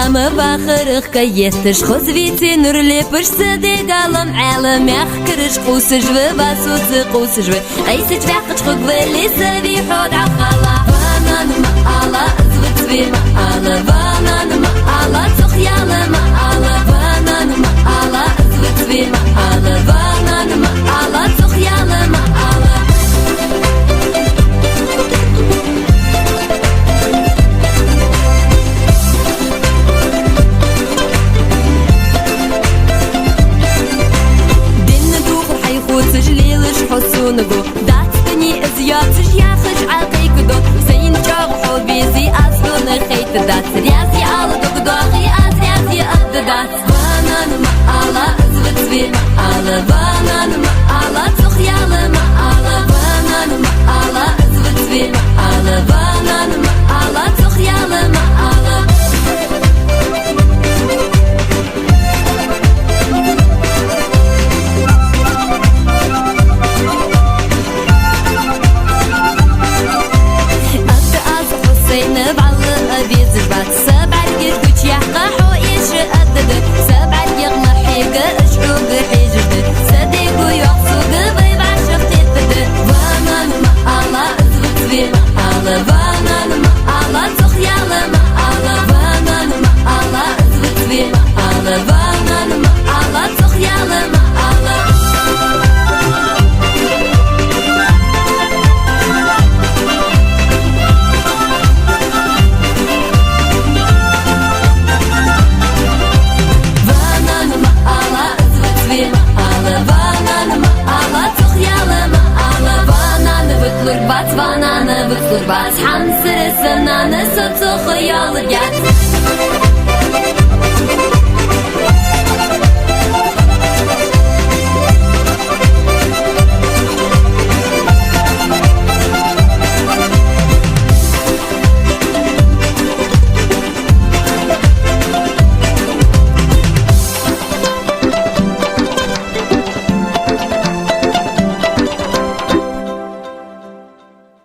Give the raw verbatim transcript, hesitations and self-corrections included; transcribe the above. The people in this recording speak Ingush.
Ма вахарах каетташ, хоза вици нур лепаш, са дега лам Ӏаьла мехкараш къувсаш ва, ва соца къувсаш ва. Айсач ваьккхача хургвале са вий хьо дӀахала. Ванан ма ала, звуцве ма ала, ванан ма ала, цох яла ма ала, ванан ма ала, звуцве ма ала, ванан ма ала, цох яла ма ала. Динна духар хьайхуцаш лелаш хьо сона го. Дац тани из йоацаш яхаш Ӏа кхайкадо. Сайна чӀоагӀа хьо вези аз дона хайтадац.